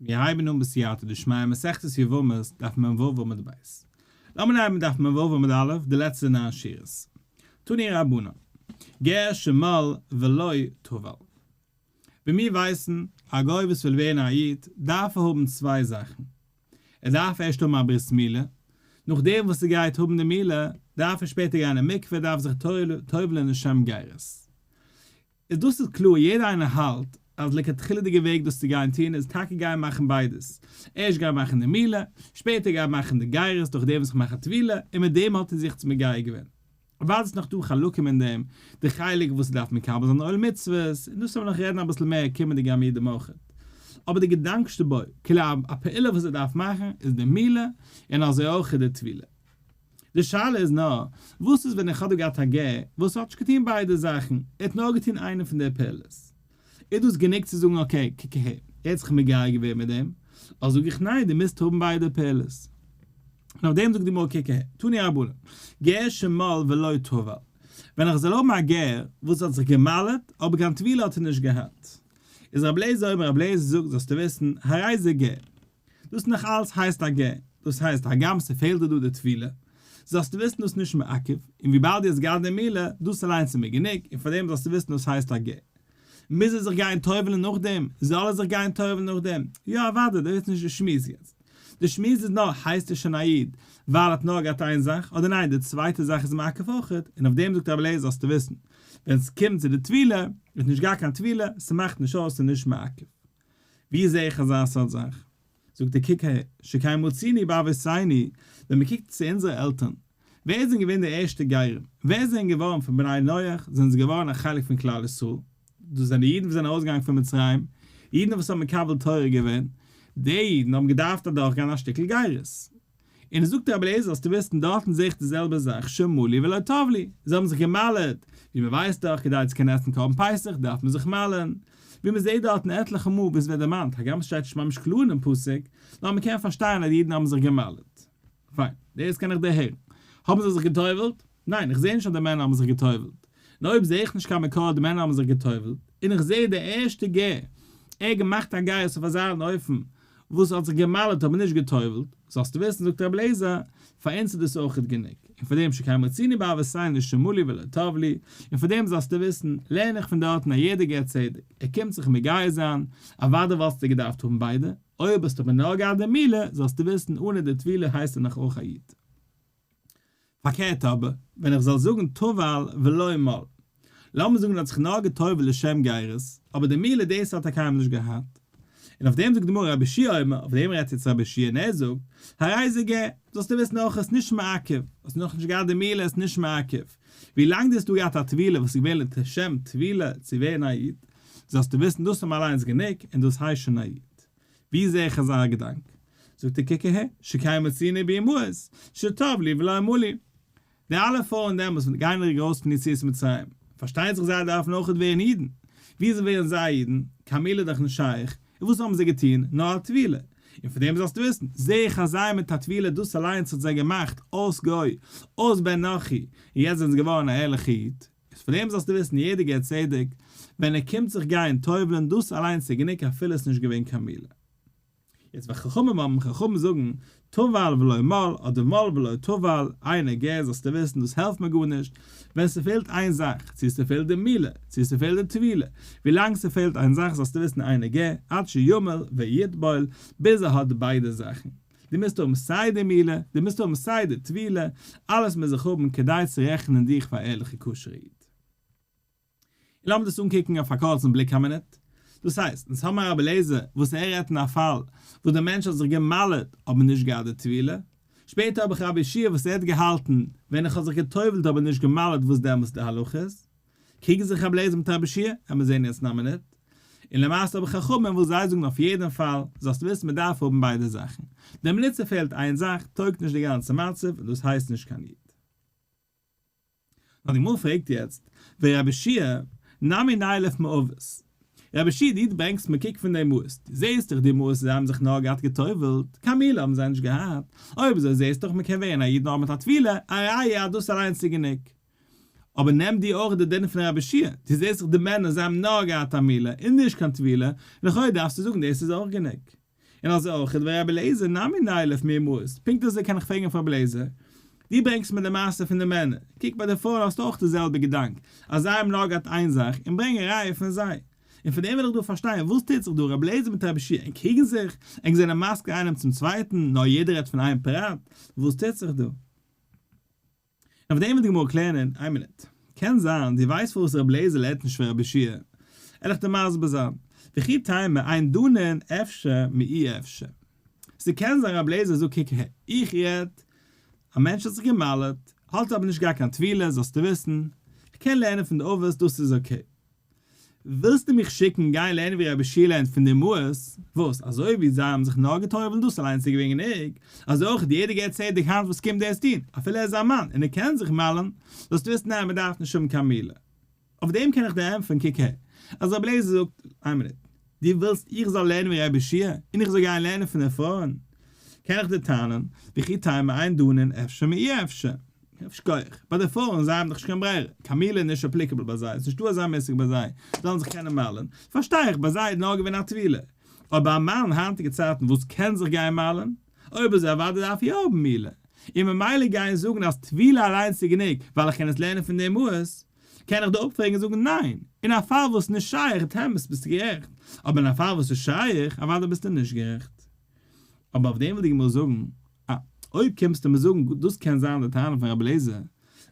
מיר הייבן אן בסייעתא דשמיא מסכת יבמות דף מ ו עמוד ב'. לאמיר הייבן דף מ ו עמוד א' די לעצטע ניין שורות. תנו רבנן, גר שמל ולא טבל. ווי מיר ווייסן, א גוי וואס וויל ווערן א איד, דארף ער האבן צוויי זאכן. ער דארף ערשט האבן א ברית מילה, נאכדעם וואס ער גייט האבן די מילה, דארף ער שפעטער גיין אין מקווה, דארף זיך טובל'ען לשם גירות. איז דאס איז קלאר יעדער איינער האלט אז לכתחילה'דיגע וועג דאס צו גיין טון איז טאקע גיין מאכן ביידעס, ערשט גיין מאכן די מילה, שפעטער גיין מאכן די גירות דורך דעם וואס איך מאך א טבילה, און מיט דעם האט ער זיך צו מגייר געווען. אוודאי איז נאך דא חלקים אין דעם, די חלק וואס ער דארף מקבל זיין עול מצוות, און דאס וועלן מיר נאך רעדן אביסל מער קומענדיגע עמודים אויכעט. אבער די געדאנק שבו, כאילו א פעולה וואס ער דארף מאכן איז די מילה, און אזוי אויך די טבילה. די שאלה איז נאר, וואס איז ווען איך האב דא געהאט א גר וואס האט נישט געטון ביידע זאכן, ער האט נאר געטון איינע פון די פעולות. איז דאס גענוג צו זאגן okay, קוק אהער, ער האט זיך מגייר געווען מיט דעם, אדער זאג איך ניין, דו מוזט האבן ביידע פעולות. און אויף דעם זאגט די גמרא קוק אהער, תנו רבנן, גר שמל ולא טבל, ווען איך זאל האבן א גר וואס האט זיך געמל'עט אבער קיין טבילה האט ער נישט געהאט, איז רבי אליעזר אומר רבי אליעזר זאגט זאלסטו וויסן, הרי זה גר, דאס נאך אלץ הייסט א גר, דאס הייסט הגם ס'פעלט דיר דא די טבילה, זאלסטו וויסן דאס איז נישט מעכב, און וויבאלד דו האסט געהאט די מילה, דאס אליינס איז מיר גענוג, און פאר דעם זאלסטו וויסן דאס הייסט א גר. מוז ער זיך גיין טובל'ן נאכדעם? זאל ער זיך גיין טובל'ן נאכדעם? יא אוודאי, דאס איז נישט די שמועס יעצט. די שמועס איז נאר, הייסט ער שוין א איד ווייל ער האט נאר געהאט איין זאך, אדער ניין די צווייטע זאך איז מעכב אויכעט, און אויף דעם זאגט רבי אליעזר זאלסטו וויסן, ווען ס'קומט צו די טבילה, איז נישט גאר קיין טבילה, ס'מאכט נישט אויס ס'איז נישט מעכב. ווי זעה איך אזא סארט זאך? זאגט ער קוק אהער, שכן מצינו באבותינו, ווען מען קוקט צו אונזערע עלטערן, ווער זענען געווען די ערשטע גרים? ווער זענען געווארן פון בני נח זענען זיי געווארן א חלק פון כלל ישראל? דאס זענען די אידן וואס זענען ארויסגעגאנגען פון מצרים, אידן וואס האבן מקבל תורה געווען, די אידן האבן געדארפט אדורכגיין א שטיקל גירות. און זאגט רבי אליעזר זאלסטו וויסן דארטן זעה איך די זעלבע זאך שמלו ולא טבלו, זיי האבן זיך געמל'עט, ווי מען ווייסט דאך כדי צו קענען עסן קרבן פסח דארף מען זיך מל'ען, ווי מען זעט דארטן עטליכע מאל ווי עס ווערט דערמאנט הגם עס שטייט נישט ממש קלאר אינעם פסוק, נאר מען קען פארשטיין אז די אידן האבן זיך געמל'עט. פיין, דאס קען איך דערהערן. האבן זיי זיך גע'טובל'ט? ניין, איך זעה נישט אז די מענער האבן זיך גע'טובל'ט. און אויב זעה איך נישט קיין מקור אז די מענער האבן זיך גע'טובל'ט, און איך זעה די ערשטע גר, ער האט געמאכט א גירות אויף אזא אן אופן וואס האט זיך גע'מל'ט אבער נישט גע'טובל'ט, זאלסטו וויסן זאגט רבי אליעזר, פאר אונז איז דאס אויכעט גענוג, און פאר דעם שכן מצינו באבותינו שמלו ולא טבלו, און פאר דעם זאלסטו וויסן, לערן איך פון דארטן א יעדער גר צדק, ער קומט זיך מגייר זיין, אוודאי וואלסטו געדארפט האבן ביידע, אויב האסטו אבער נאר געהאט די מילה, זאלסטו וויסן אנע די טבילה הייסט ער נאך אויך א איד. פארקערט אבער, ווען איך זאל זאגן טבל ולא מל. לאמיר זאגן ער האט זיך נאר גע'טובל'ט לשם גירות, אבער די מילה דאס האט ער קיינמאל נישט געהאט. און אויף דעם זאגט די גמרא רבי יהושע אומר, אויף דעם רעדט יעצט רבי יהושע און ער זאגט, הרי זה גר, זאלסטו וויסן אויך עס איז נישט מעכב, האסט נאכנישט געהאט די מילה עס איז נישט מעכב, ווילאנג דו האסט דא געהאט א טבילה וואס איז געווען לשם טבילה צו ווערן א איד, זאלסטו וויסן דאס איז מיר אליינס גענוג און דאס הייסט שוין א איד. ווי זעה איך אזא געדאנק? זאגט ער קוק אהער, שכן מצינו באמהות, שטבלו ולא מלו. די אלע פרויען דעמאלס ווען גייען ארויס פון יציאת מצרים, פארשטייט זיך זיי דארפן אויכעט ווערן אידן, וויאזוי ווערן זיי אידן? קיין מילה איז דאך נישט שייך, און וואס האבן זיי געטון? נאר א טבילה. און פון דעם זאלסטו וויסן, זעה איך אז זיי מיט א טבילה דאס אליינס האט זיי געמאכט אויס גוי, אויס בן נכרי, און יעצט זענען זיי געווארן א ערליכע איד. איז פון דעם זאלסטו וויסן יעדער גר צדק ווען ער קומט זיך גיין טובל'ן דאס אליינס איז גענוג אפילו עס איז נישט געווען קיין מילה. יעצט וחכמים אומרים חכמים זאגן טבל ולא מל אדער מל ולא טבל אינו גר זאלסטו וויסן דאס העלפט מיר גארנישט ווען ס'פעלט איין זאך צו ס'פעלט די מילה צו ס'פעלט די טבילה ווילאנג ס'פעלט איין זאך זאלסטו וויסן אינו גר עד שימול ויטבול ביז ער האט ביידע זאכן. דו מוזט האבן סיי די מילה, דו מוזט האבן סיי די טבילה, אלעס מוז איך האבן כדי צו רעכענען דיך פאר א ערליכע כשר'ע איד. און לאמיר דאס אנקוקן אויף א קורצן בליק א מינוט. דאס הייסט, אונז האבן א רבי אליעזר וואס ער רעדט אין א פאל וואס דער מענטש האט זיך גע'מל'ט אבער נישט געהאט די טבילה, שפעטער האב איך רבי יהושע וואס ער האט געהאלטן ווען איך האב זיך גע'טובל'ט אבער נישט גע'מל'ט וואס דעמאלס די הלכה איז. קריגן זיך רבי אליעזר מיט רבי יהושע, עמער זעהן יעצט אין א מינוט. און למעשה האב איך חכמים וואס זיי זאגן אויף יעדן פאל, זאלסט וויסן מען דארף האבן ביידע זאכן. די מינוט ס'פעלט איין זאך, טויגט נישט די גאנצע מצב און דאס הייסט נישט קיין איד. נאר די גמרא פרעגט יעצט, ורבי יהושע, נמי נילף מאבות. רבי יהושע דו ברענגסט מיר קוק פון די אמהות, דו זעהסט דאך די אמהות זיי האבן זיך נאר געהאט גע'טובל'ט, קיין מילה האבן זיי נישט געהאט, אויב אזוי זעהסט דאך מען קען ווערן א איד נאר מיט א טבילה, א ראיה אז דאס אליינס איז גענוג. אבער נעם דיר אויך די דין פון רבי יהושע, דו זעסט דאך די מענער זיי האבן נאר געהאט א מילה און נישט קיין טבילה, לכאו' דארפסטו זאגן דאס איז אויך גענוג. און אזוי אויך איז ורבי אליעזר נמי נילף מאמהות, פונקט אזוי קען איך פרעגן אויף רבי אליעזר, דו ברענגסט מיר די מעשה פון די מענער, קוק ביי די פרויען האסטו אויך די זעלבע געדאנק, אז זיי האבן נאר געהאט איין זאך, און ברענג א ראיה פון זיי. און פון דעם וויל איך דא פארשטיין, וואס טוט זיך דא, רבי אליעזר מיט רבי יהושע ענק קריגן זיך? ענק זענען מסכים איינעם צום צווייטן, נאר יעדער רעדט פון איין פרט? וואס טוט זיך דא? און אויף דעם וועט די גמרא קלערן, איין מינוט, קען זיין דו ווייסט פארוואס רבי אליעזר לערנט נישט פון רבי יהושע, וועל איך דיר מסביר זיין, וכי תימא אין דנין אפשר מאי אפשר. ס'קען זיין רבי אליעזר זאגט קוק אהער, איך רעד, א מענטש האט זיך גע'מל'ט, האט אבער נישט געהאט קיין טבילה, זאלסטו וויסן, כ'קען לערנען פון די אבות, דאס איז okay. ווילסטו מיך שיקן גיין לערנען ווי רבי יהושע לערנט פון די אמהות? וואס, אזוי ווי זיי האבן זיך נאר געטובל'ט דאס אליינס איז געווען גענוג, אזוי אויך האט יעדער גר צדק היינט וואס קומט דאס טון, אפילו ער איז א מאן און ער קען זיך מל'ן, זאלסטו וויסן ניין מען דארף נישט האבן קיין מילה. אויף דעם קען איך דיר ענטפערן קוק הער, אז רבי אליעזר זאגט, איין מינוט, דו ווילסט איך זאל לערנען ווי רבי יהושע און איך זאל גיין לערנען פון די פרויען? קען איך דיר טענה'ן, וכי תימא אין דנין אפשר מאי אפשר. שכוח. ביי די פרויען זיי האבן דאך נישט קיין ברירה, קיין מילה איז נישט applicable ביי זיי, ס'נישטא אזא מושג ביי זיי, זאלן זיך קענען מל'ן, פארשטיי איך ביי זיי איז נאר געווען א טבילה, אבער א מאן היינטיגע צייטן וואס קען זיך גיין מל'ן, אויב אזוי אוודאי דארף יא האבן מילה, און ממילא גיין זאגן אז טבילה אליינס איז גענוג ווייל איך קען עס לערנען פון די אמהות, קען איך דיר אפפרעגן און זאגן ניין, אין א פאל וואס נישט שייך, אמת ביסטו גערעכט, אבער אין א פאל וואס איז שייך, אוודאי ביסטו נישט גערעכט. אבער אויף דעם וויל די גמרא זאגן, א. אויב קומסטו מיר זאגן דאס קען זיין די טענה פון רבי אליעזר,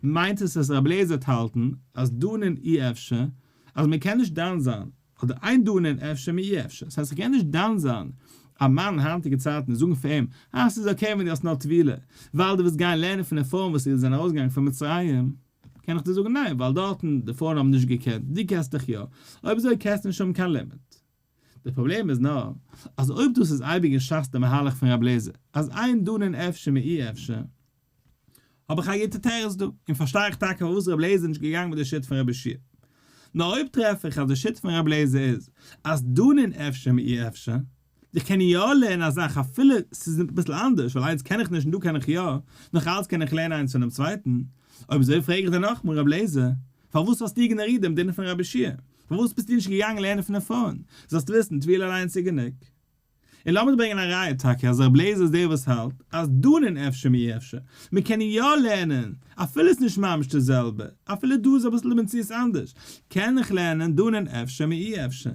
מיינט עס אז רבי אליעזר וועט האלטן אז דנין אי אפשר, אז מען קען נישט דן זיין, אדער אין דנין אפשר מאי אפשר, ס'הייסט איך קען נישט דן זיין א מאן היינטיגע צייטן און זאגן פאר אים אה ס'איז okay ווען דו האסט נאר טבילה, ווייל דו ווילסט גיין לערנען פון די פרויען וואס זענען ארויסגעגאנגען פון מצרים, קען איך דיר זאגן ניין ווייל דארטן די פרויען האבן נישט געקענט, דו קענסט דאך יא, אויב אזוי קענסטו נישט האבן קיין לימוד. די פראבלעם איז נאר, אז אויב דאס איז אייביג אין שס די מהלך פון רב לעזער, אז אין דנין אפשר מאי אפשר, האב איך א גוטע תירוץ דא, און פארשטיי איך טאקע פארוואס רב לעזער איז נישט געגאנגען מיט די שיטה פון רבי יהושע. נאר אויב טרעף איך אז די שיטה פון רב לעזער איז, אז דנין אפשר מאי אפשר, איך קען יא לערנען א זאך אפילו ס'איז אביסל אנדערש, ווייל איינס קען איך נישט און דא קען איך יא, נאך אלץ קען איך לערנען איינס פונעם צווייטן, אויב אזוי פרעג איך דיר נאכמאל רב לעזער, פארוואס האסטו איגנארירט דעם דין פון רבי יהושע? פארוואס ביסטו נישט געגאנגען לערנען פון די פרויען? זאלסט וויסן, טבילה אליינס איז גענוג. און לאמיר ברענגען א ראיה טאקע אז רבי אליעזר איז דער וואס האלט אז דנין אפשר מאי אפשר, מען קען יא לערנען, אפילו עס איז נישט ממש די זעלבע, אפילו דא איז אביסל די מציאות אנדערש, קען איך לערנען דנין אפשר מאי אפשר.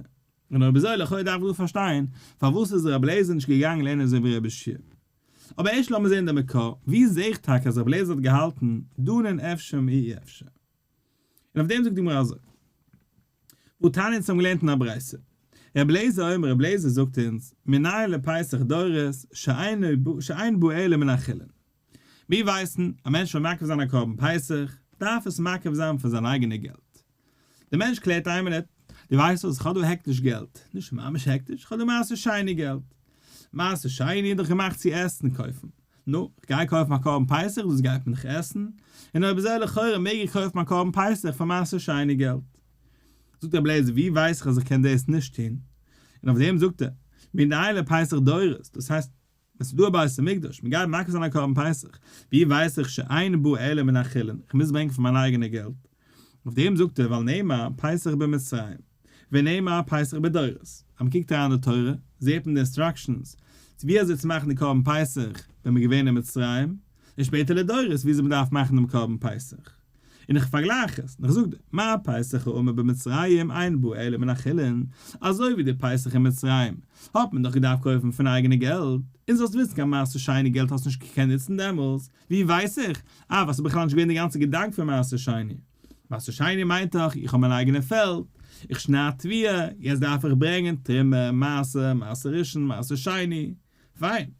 און אויב אזוי לכאו' דארף איך דא פארשטיין פארוואס איז רבי אליעזר נישט געגאנגען לערנען אזוי ווי רבי יהושע. אבער ערשט לאמיר זען די מקור, ווי זעה איך טאקע אז רבי אליעזר האט געהאלטן דנין אפשר מאי אפשר? און אויף דעם זאגט די גמרא אזוי, והתניא אונז האבן געלערנט אין א ברייתא, רבי אליעזר אומר רבי אליעזר זאגט אונז, מנין לפסח דורות שאין בא אלא מן החולין. מיר ווייסן, א מענטש וויל מקריב זיין א קרבן פסח, דארף עס מקריב זיין פון זיין אייגענע געלט. דער מענטש קלערט איין מינוט, דו ווייסט וואס, איך האב דא הקדש געלט, נישט ממש הקדש, איך האב דא מעשר שני געלט. מעשר שני איז דאך געמאכט צו עסן קויפן. נו, איך גיי קויפן א קרבן פסח, דאס גייט מען דאך עסן, און אויב אזוי לכאורה מעג איך קויפן א קרבן פסח פאר מעשר שני געלט. זאגט רבי אליעזר, ווי ווייס איך אז איך קען דאס נישט טון? און אויף דעם זאגט ער, מנין לפסח דורות, דאס הייסט, ווען ס'איז דא א בית המקדש, מ'גייט מקריב זיין א קרבן פסח, ווי ווייס איך שאין בא אלא מן החולין, איך מוז ברענגען פון מיין אייגענע געלט? אויף דעם זאגט ער, ווייל נאמר פסח במצרים, ונאמר פסח בדורות, אז מ'קוקט אריין אין די תורה, זעט מען די instructions, ווי אזוי צו מאכן די קרבן פסח ווען מ'איז געווען אין מצרים, און שפעטער לדורות ווי אזוי מ'דארף מאכן דעם קרבן פסח. און איך פארגלייך עס, און איך זאג דיר, מה פסח האמור במצרים אין בא אלא מן החולין, אזוי ווי די פסח אין מצרים האט מען דאך געדארפט קויפן פון אייגענע געלט, און זאלסט וויסן קיין מעשר שני געלט האסט נישט געקענט נוצן דעמאלס, ווי ווייס איך? אה, ווייל ס'איז בכלל נישט געווען די גאנצע געדאנק פון מעשר שני. מעשר שני מיינט דאך, איך האב מיין אייגענע פעלד, איך שנייד תבואה, יעצט דארף איך ברענגען תרומה, מעשר, מעשר ראשון, מעשר שני. פיין.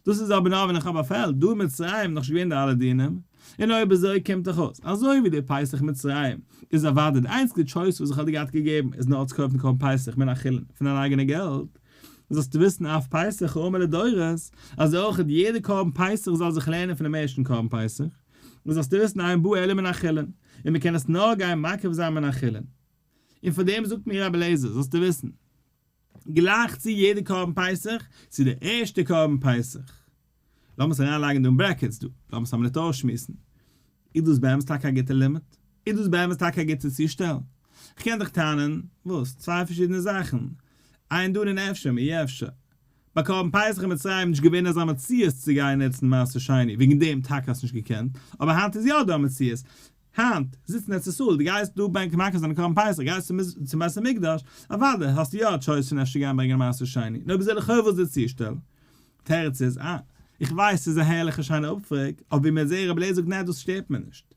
דאס איז אבער נאר ווען איך האב א פעלד, דא אין מצרים איז נאכנישט געווען די אלע דינים, און אויב אזוי קומט דאך אויס, אזוי ווי די פסח מצרים איז אוודאי די איינציגע choice וואס איך האב דיר געהאט געגעבן איז נאר צו קויפן קרבן פסח מן החולין פון דיין אייגענע געלט, זאלסטו וויסן אף פסח האמור לדורות, אז אויך יעדע קרבן פסח זאל זיך לערנען פונעם ערשטן קרבן פסח, און זאלסטו וויסן אין בא אלא מן החולין, און מען קען עס נאר גיין מקריב זיין מן החולין. און פאר דעם זאגט מיר רבי אליעזר, זאלסטו וויסן. גלייך צו יעדע קרבן פסח צו די ערשטע קרבן פסח. לאמיר עס אריינלייגן דא אין brackets דא, לאמיר עס א מינוט אויסשמועסן. איז דאס באמת טאקע א גוטע לימוד? איז דאס באמת טאקע א גוטע צושטעל? כ'קען דאך טענה'ן, וואס? צוויי פארשידענע זאכן. אין דנין אפשר מאי אפשר. ביי קרבן פסח אין מצרים נישט געווען אזא מציאות צו גיין נוצן מעשר שני, וועגן דעם טאקע האסט נישט געקענט, אבער היינט איז יא דא א מציאות, היינט זיצט אין ארץ ישראל, דו גייסט דא ברענגען מקריב זיין קרבן פסח, גייסט צום בית המקדש, אוודאי האסטו יא א choice פון אפשר גיין ברענגען מעשר שני, נו אויב אזוי לכאו' וואס איז די צושטעל? תירוץ איז, אה, איך ווייס ס'איז א הערליכע שיינע אפפרעג, אבער ווי מיר זעען רבי אליעזר זאגט ניין דאס שטערט מיר נישט.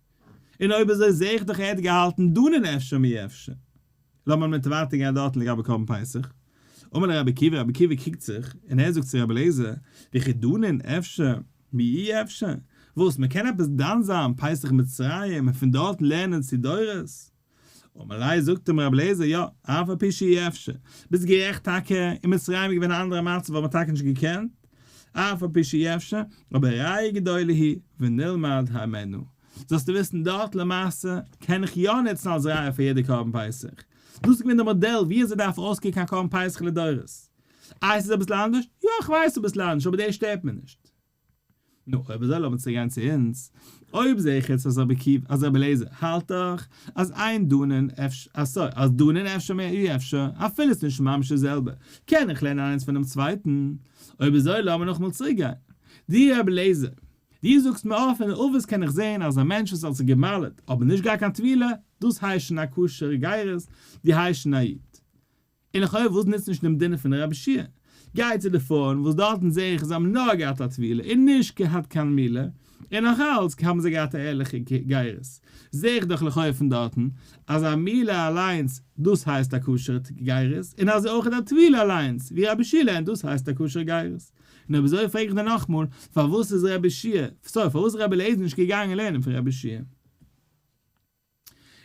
און אויב אזוי זעה איך דאך ער האט געהאלטן דנין אפשר מאי אפשר. לאמיר מיט ווייטער גיין דארטן לגבי קרבן פסח. אמר ליה רבי עקיבא, רבי עקיבא קריגט זיך, און ער זאגט צו רבי אליעזר, וכי דנין אפשר מאי אפשר? וואס, מען קען עפעס דן זיין פסח מצרים און פון דארטן לערנען צו דורות? אמר ליה, זאגט אים רבי אליעזר, יא, אף על פי שאי אפשר, ביסט גערעכט טאקע, אין מצרים איז געווען א אנדערע מצב וואלט מען טאקע נישט געקענט, אף על פי שאי אפשר, אבער ראיה גדולה היא ונלמד הימנה. זאלסטו וויסן דארט למעשה קען איך יא נוצן אלס ראיה פאר יעדע קרבן פסח. דאס איז געווען די מאדעל ווי אזוי דארף אויסקוקן א קרבן פסח לדורות. איי ס'איז אביסל אנדערש? יא איך ווייס אביסל אנדערש אבער דאס שטערט מיר נישט. נו אויב אזוי לאמיר צוריק גיין צו אונז. אויב זעה איך יעצט אז רבי עקיבא אז רבי אליעזר האלט דאך אז אין דנין אפשר אז sorry אז דנין אפשר מאי אפשר אפילו ס'נישט ממש די זעלבע קען איך לערנען איינס פונעם צווייטן. אויב אזוי לאמיר נאכאמאל צוריק גיין. דו רבי אליעזר דו זאגסט מיר אויף אין אבות קען איך זעהן אז א מענטש וואס האט זיך גע'מל'ט אבער נישט געהאט קיין טבילה, דאס הייסט שוין א כשר'ע גירות, דו הייסט שוין א איד. און לכאו' וואס נוצט נישט דעם דין פון רבי יהושע? גיי צו די פרויען וואס דארטן זעה איך זיי האבן נאר געהאט א טבילה און נישט געהאט קיין מילה, און נאך אלץ האבן זיי געהאט א ערליכע גירות, זעה איך דאך לכאו' פון דארטן אז א מילה אליינס דאס הייסט א כשר'ע גירות, און אזוי אויך א טבילה אליינס ווי רבי יהושע לערנט דאס הייסט א כשר'ע גירות. און אויב אזוי פרעג איך דיר נאכמאל, פארוואס איז רבי יהושע, sorry, פארוואס איז רבי אליעזר נישט געגאנגען לערנען פון רבי יהושע?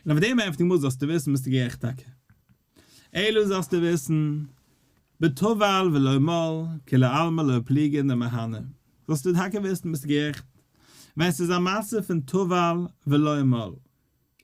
און אויף דעם ענטפערט די גמרא זאלסטו וויסן ביסטו גערעכט טאקע. אלא זאלסטו וויסן, בטבל ולא מל, כולי עלמא לא פליגי דמהני. זאלסטו טאקע וויסן ביסטו גערעכט, ווען ס'איז א מצב פון טבל ולא מל. ער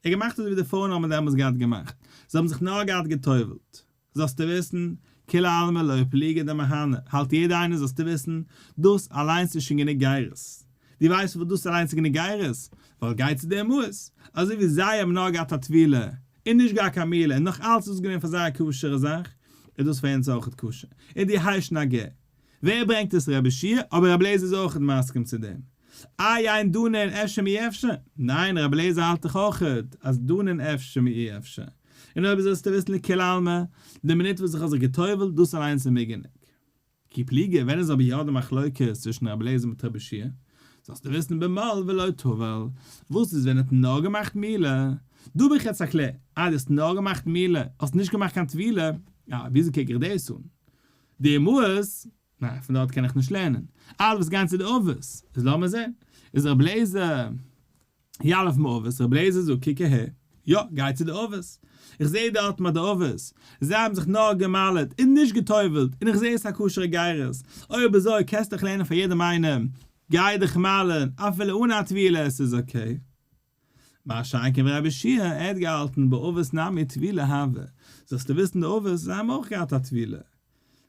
האט געמאכט אזוי ווי די פרויען האבן דעמאלס געהאט געמאכט, זיי האבן זיך נאר געהאט גע'טובל'ט. זאלסטו וויסן, כולי עלמא לא פליגי דמהני, האלט יעדער איינער זאלסטו וויסן, דאס אליינס איז שוין גענוג גירות. דו ווייסט פארוואס דאס אליינס איז גענוג גירות? ווייל גיי צו די אמהות, אזוי ווי זיי האבן נאר געהאט א טבילה, און נישט געהאט קיין מילה, און נאך אלץ איז דאס געווען פאר זיי א כשר'ע זאך, איז דאס פאר אונז אויכעט כשר. און דו הייסט שוין א גר. ווער ברענגט עס רבי יהושע? אבער רבי אליעזר איז אויכעט מסכים צו דעם. איי אין דנין אפשר מאי אפשר? ניין רבי אליעזר האלט דאך אויכעט אז דנין אפשר מאי אפשר. און אויב זאלסטו וויסן לכולי עלמא, די מינוט וואס איך האב זיך גע'טובל'ט, דאס אליינס איז מיר גענוג. כי פליגי, ווען איז אבער יא די מחלוקת צווישן רבי אליעזר מיט רבי יהושע? זאלסטו וויסן במל ולא טבל, וואס איז ווען ער האט נאר געמאכט מילה? דא בין איך יעצט א קלער, אה דו האסט נאר געמאכט מילה, האסט נישט געמאכט קיין טבילה, אה וויאזוי קוק איך דאס אן? די אמהות, ניין פון דארט קען איך נישט לערנען, אה דו ווילסט גיין צו די אבות, איז לאמיר זען, איז רבי אליעזר יליף מאבות, רבי אליעזר זאגט קוק אהער, יא, גיי צו די אבות, איך זעה דארטן ביי די אבות, זיי האבן זיך נאר גע'מל'ט און נישט גע'טובל'ט, און איך זעה עס א כשר'ע גירות, אויב אזוי קענסט דאך לערנען פאר יעדעם איינעם, גיי דיך מל'ן, אפילו אן א טבילה, עס איז okay. מה שאין כן רבי יהושע, ער האט געהאלטן באבות נמי טבילה הוה, זאלסטו וויסן די אבות, זיי האבן אויך געהאט א טבילה.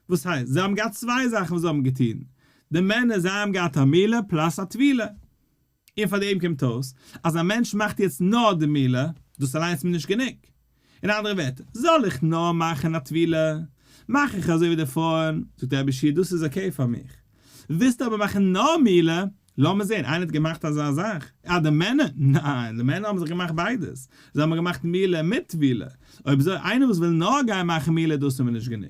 וואס הייסט? זיי האבן געהאט צוויי זאכן וואס זיי האבן געטון, די מענער זיי האבן געהאט א מילה plus א טבילה. און פאר דעם קומט אויס אז א מענטש מאכט יעצט נאר די מילה, דאס אליינס איז מיר נישט גענוג. אין אנדערע ווערטער, זאל איך נאר מאכן א טבילה, מאך איך אזוי ווי די פרויען, זאגט רבי יהושע דאס איז okay פאר מיך. ווילסט אבער מאכן נאר מילה, לאמיר זען, איינער האט געמאכט אזא זאך? אה, די מענער? ניין, די מענער האבן זיך געמאכט ביידעס, זיי האבן געמאכט מילה מיט טבילה. אויב אזוי, איינער וואס וויל נאר גיין מאכן מילה דאס איז מיר נישט גענוג.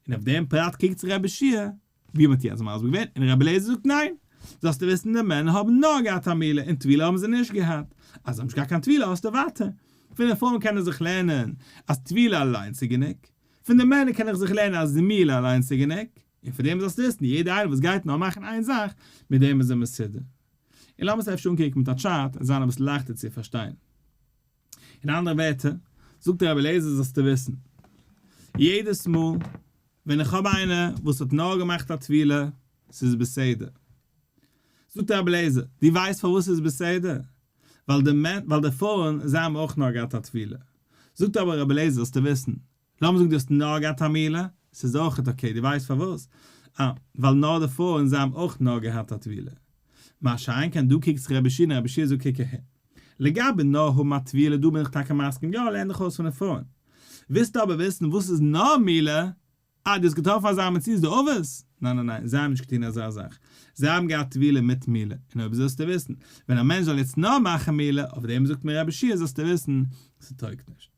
און אויף דעם פרט קוקט זיך רבי יהושע, ווי מ'האט יעצט מסביר געווען, און רבי אליעזר זאגט ניין, זאלסטו וויסן די מענער האבן נאר געהאט א מילה און טבילה האבן זיי נישט געהאט, אז זיי האבן נישט געהאט קיין טבילה האסטו ווייטער, פון די פרויען קען איך זיך לערנען אז טבילה אליינס איז גענוג, פון די מענער קען איך זיך לערנען אז מילה אליינס איז גענוג, און פון דעם זאלסטו וויסן יעדער איינער וואס גייט נאר מאכן איין זאך, מיט דעם איז ער מסודר. און לאמיר עס אפשר אנקוקן מיט א chart, עס זיין אביסל לייכטער צו פארשטיין. אין אנדערע ווערטער, זאגט רבי אליעזר זאלסטו וויסן, יעדעס מאל ווען איך האב איינער וואס האט נאר געמאכט א טבילה, ס'איז בסדר. זאגט רבי אליעזר, דו ווייסט פארוואס ס'איז בסדר? ווייל די ווייל די פרויען זיי האבן אויך נאר געהאט א טבילה. זאגט אבער רבי אליעזר זאלסטו וויסן, לאמיר זאגן דו האסט נאר געהאט א מילה, ס'איז אויכעט okay, דו ווייסט פארוואס? אה, ווייל נאר די פרויען זיי האבן אויך נאר געהאט א טבילה. מה שאין כן דא קוקט זיך רבי יהושע און רבי יהושע זאגט קוק אהער. לגבי נאר האבן א טבילה דא בין איך טאקע מסכים יא לערן דיך אויס פון די פרויען. ווילסטו אבער וויסן וואס איז נאר מילה? אה דו האסט געטראפן אזא מציאות די אבות? ניין ניין ניין, זיי האבן נישט געטון אזא זאך, זיי האבן געהאט טבילה מיט מילה, און אויב זאלסטו וויסן, ווען א מענטש זאל יעצט נאר מאכן מילה, אויף דעם זאגט מיר רבי יהושע זאלסטו וויסן, ס'טויגט נישט.